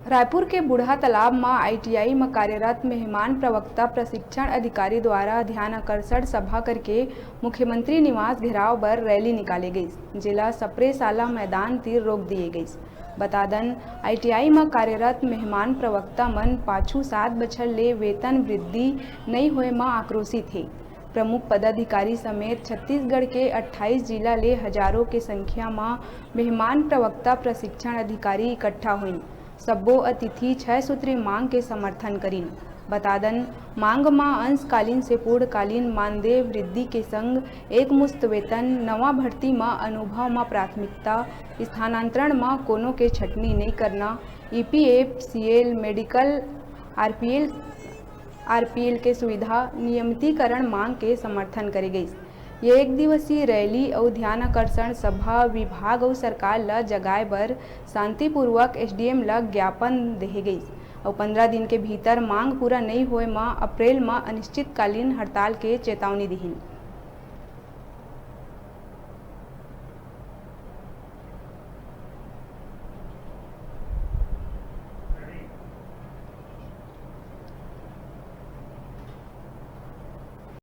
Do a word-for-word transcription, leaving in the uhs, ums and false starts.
रायपुर के बूढ़ा तालाब म आईटीआई म कार्यरत मेहमान प्रवक्ता प्रशिक्षण अधिकारी द्वारा ध्यान आकर्षण सभा करके मुख्यमंत्री निवास घेराव बर रैली निकाले गइस, जेला सप्रे शाला मैदान तीर रोक दिए गइस। बता दन, आईटीआई म कार्यरत मेहमान प्रवक्ता मन पाछू सात बछर ले वेतन वृद्धि नइ होए म आक्रोशित हे। प्रमुख पदाधिकारी समेत छत्तीसगढ़ के अट्ठाईस जिला ले हजारों के संख्या म मेहमान प्रवक्ता प्रशिक्षण अधिकारी इकट्ठा होइन। सब्बो अतिथि छह सूत्री मांग के समर्थन करिन। बता दन, मांग म अंशकालीन से पूर्णकालीन मानदेय वृद्धि के संग एकमुश्त वेतन, नवा भर्ती म अनुभव म प्राथमिकता, स्थानांतरण म कोनो के छटनी नइ करना, EPF, CL, medical, RPL, RPL के सुविधा नियमितीकरण मांग के समर्थन करे गइस। ये एक दिवसीय रैली अउ ध्यानाकर्षण सभा विभाग अउ सरकार ल जगाए बर शांतिपूर्वक एसडीएम ल ज्ञापन देहे गइस अउ पंद्रह दिन के भीतर मांग पूरा नइ होए म अप्रैल म अनिश्चितकालीन हड़ताल के चेतावनी दिहिन।